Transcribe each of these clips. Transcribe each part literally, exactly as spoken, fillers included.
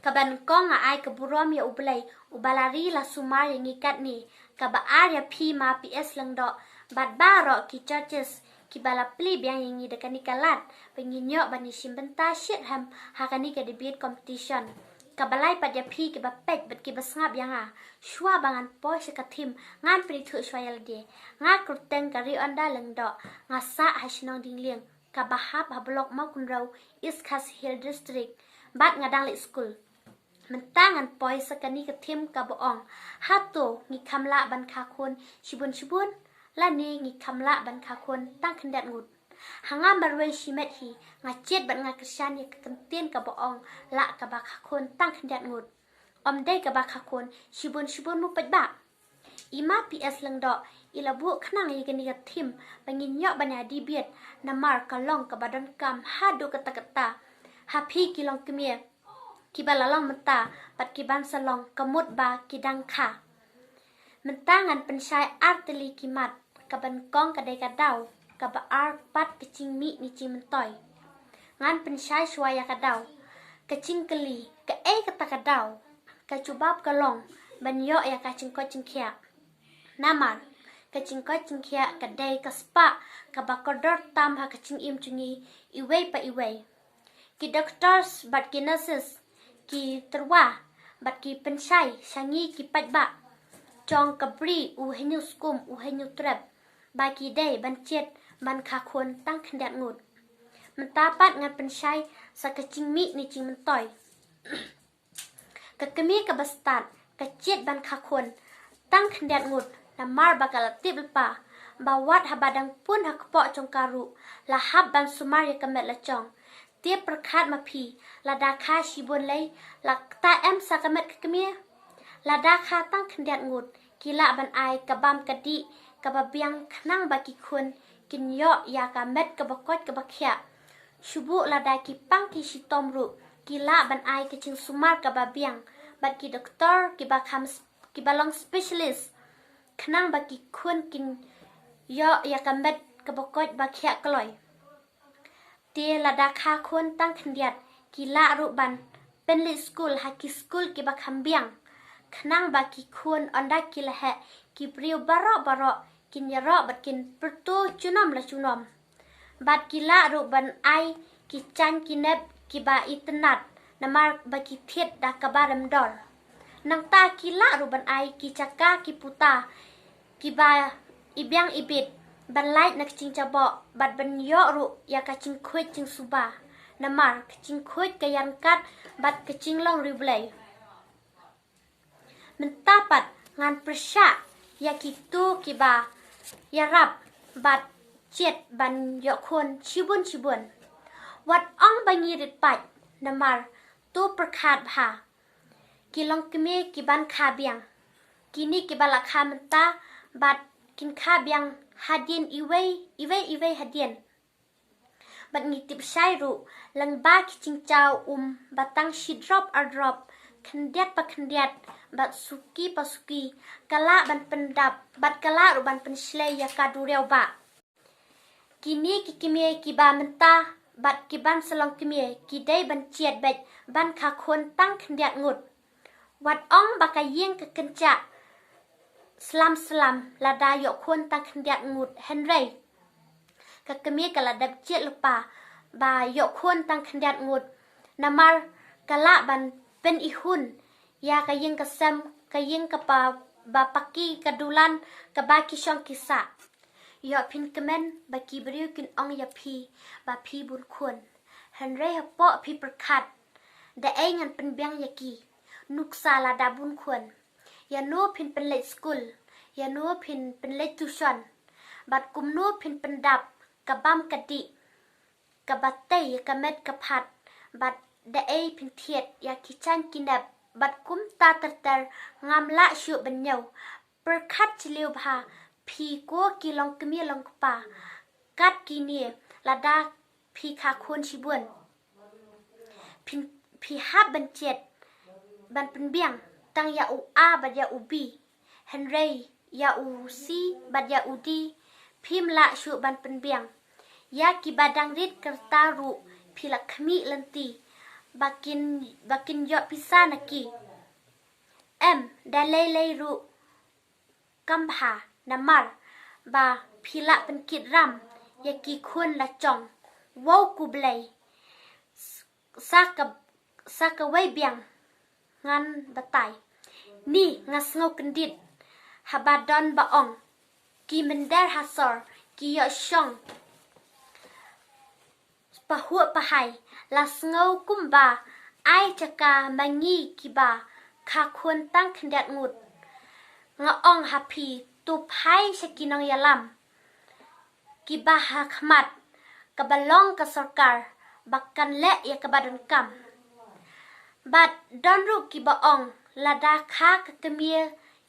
Kaba nyngkong nga ai ka burom ïa U Blei, uba la ri la sumar ïa ngi katne, kaba ar ïa phi ma P S Lyngdoh, bad baroh ki judges, kiba la plie biang ïa ngi da kane ka lad, ba ngin ïoh ban ïashim bynta shitrhem ha kane ka debate competition. Kaba lai pat ïa phi kiba peit bad kiba sngap ïa nga, shuwa ba ngan poi sha ka theme, ngan pynithuh shuwa ïa lade. Nga kyrteng Kariaonda Lyngdoh, nga sah ha shnong Dienglieng, kaba hap ha Block Mawkynrew, East Khasi Hills District, bad nga dang leit skul. Mynta ngan poi sha kane ka theme kaba ong, hato ngi kham lah ban kha khun shibun shibun, lane ngi kham lah ban kha khun tang khyndiat ngut. Ha nga marwei shimet hi, nga jied bad nga kyrshan ïa ka kyntien kaba ong, lah kaba kha khun tang khyndiat ngut, ym dei kaba kha khun shibun shibun mo paidbah. I ma P S Lyngdoh, i la buh khnang ïa kane ka theme ba ngin ïoh ban ïa debate, namar ka long kaba donkam haduh katta katta ha phi ki longkmie kiba la long mynta bad kiban sa long, ka mut ba ki dang kha. Mynta ngan pynshai ar tylli ki mat. Kaba nyngkong ka dei ka daw, kaba ar pat ka jingmih ne jingmyntoi. Ngan pynshai shuwa ïa ka daw. Ka jingkylli, kaei kata ka daw? Ka jubab ka long ban ïoh ïa ka jingkoit jingkhiah. Namar ka jingkoit jingkhiah ka dei ka spah kaba kordor tam ha ka jingim jong ngi iwei pa iwei. Ki doctors bad ki nurses ki tyrwa bad ki pynshai sha ngi ki paidbah jong ka bri u hynñiew skum u hynñiew trep, ba ki dei ban jied ban kha khun tang khyndiat ngut. Mynta pat ngan pynshai sha ka jingmih ne jingmyntoi. Ka kmie kaba stad ka jied ban kha khun tang khyndiat ngut, namar ba ka la tip lypa ba wat haba dang pun ha kpoh jong ka ruh, la hap ban sumar ïa ka met la jong. Te pyrkhat ma phi, lada kha shibun lei, la kta em sha ka met ka kmie? Lada kha tang khyndiat ngut, ki lah ban ai ka bam ka dih kaba biang khnang ba ki khun kin ïoh ïa ka met kaba koit kaba khiah. Shu buh lada ki pang ki shitom ruh, ki lah ban ai ka jingsumar kaba biang bad ki doktor kiba kham, kiba long specialist, khnang ba ki khun kin ïoh ïa ka met kaba koit ba khiah kloi. Te lada kha khun tang khyndiat, ki lah ruh ban pynleit skul ha ki skul kiba kham biang, khnang ba ki khun ynda ki la heh, ki briew baroh baroh kin ïaroh bad kin pyrto junom la junom. Bad ki lah ruh ban ai ki jaiñ ki nep kiba itynnad, namar ba ki thied da kaba rem dor. Nangta ki lah ruh ban ai ki jaka ki puta kiba ibiang ibit ban lait na ka jingjaboh bad ban ïoh ruh ïa ka jingkhuid jingsuba, namar ka jingkhuid ka ïaryngkat bad ka jinglong riewblei. Mynta pat ngan pyrshah ïa kito kiba ïarap bad jied ban ïoh khun shibun shibun. Wat ong ba ngi rit paid, namar to pyrkhat bha, ki longkmie kiban kha biang, kine kiba la kha mynta bad kin kha biang hadien iwei, iwei iwei hadien. Bad ngi tip shai ruh, lyngba ki jingjaw um ba tang shi drop ar drop, khyndiat pa khyndiat bad suki pa suki, ka lah ban pyndap bad ka lah ruh ban pynshlei ïa ka duriaw bah. Kine ki kmie kiba mynta bad kiban sa long kmie ki dei ban jied beit ban kha khun tang khyndiat ngut. Wat ong ba ka ïing ka kynjah slam slam lada ïoh khun tang khyndiat ngut, hynrei ka kmie ka la dep jied lypa ba ïoh khun tang khyndiat ngut, namar ka lah ban pynihun ïa ka ïing ka sem, ka ïing kaba paki, ka dulan kaba ki shong ki sah. Ïoh phin kmen ba ki briew kin ong ïa phi ba phi bun khun. Hynrei hapoh phi pyrkhat, da ei ngan pynbiang ïa ki, nuksa lada bun khun? Ïa no phin pynleit skul, ïa no phin pynleit tuition, bad kumno phin pyndap ka bam ka dih kaba tei ïa ka met ka phad, bad da ei phin thied ïa ki jaiñ ki nep, bad kumta ter ter, ngam lah shuh ban ñiew. Pyrkhat jylliew bha, phi ko ki longkmie longkpa, kat kine lada phi kha khun shibun, phi, phi hap ban jied ban pynbiang tang ïa u A bad ïa u B, hynrei ïa u C bad ïa u D phim lah shuh ban pynbiang. Ïa kiba dang rit ka rta ruh phi la khmih lynti ba kin, ba kin ïoh pisa na ki. Em, da lei lei ruh kam bha, namar ba phi lah pynkit ram ïa ki khun la jong. Wow, khublei. Sa ka, sa kawei biang ngan batai. Ni nga sngew kyndit haba don ba ong, ki mynder ha sor ki ïoh shong pahuh pahai. La sngew kumba ai jaka ma ngi kiba kha khun tang khyndiat ngut. Nga ong ha phi, to phai sha ki nongïalam kiba ha khmat, kaba long ka sorkar ba kan leh ïa kaba donkam. Bad don ruh kiba ong, lada kha ka kmie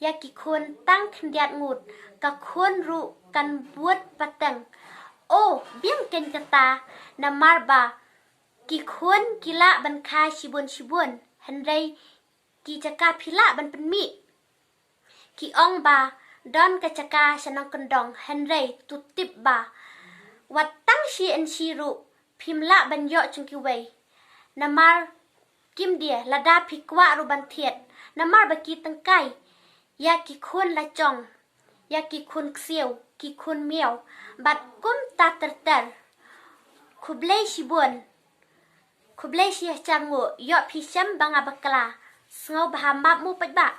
ïa ki khun tang khyndiat ngut, ka khun ruh kan bud pateng. O, biang kein kata, namar ba ki khun ki lah ban kha shibun shibun, hynrei ki jaka phi lah ban pynmih. Ki ong ba don ka jaka sha nongkyndong, hynrei to tip ba wat tang shi inshi ruh phim lah ban ïoh jong kiwei. Namar kim die, lada phi kwah ruh ban thied, namar ba ki tyngkai ïa ki khun la jong, ïa ki khun ksiew, ki khun miaw, bad kumta ter ter. Khublei shibun. Khublei shihajar nguh. Ïoh phi shem ba nga bakla. Sngewbha map mo paidbah.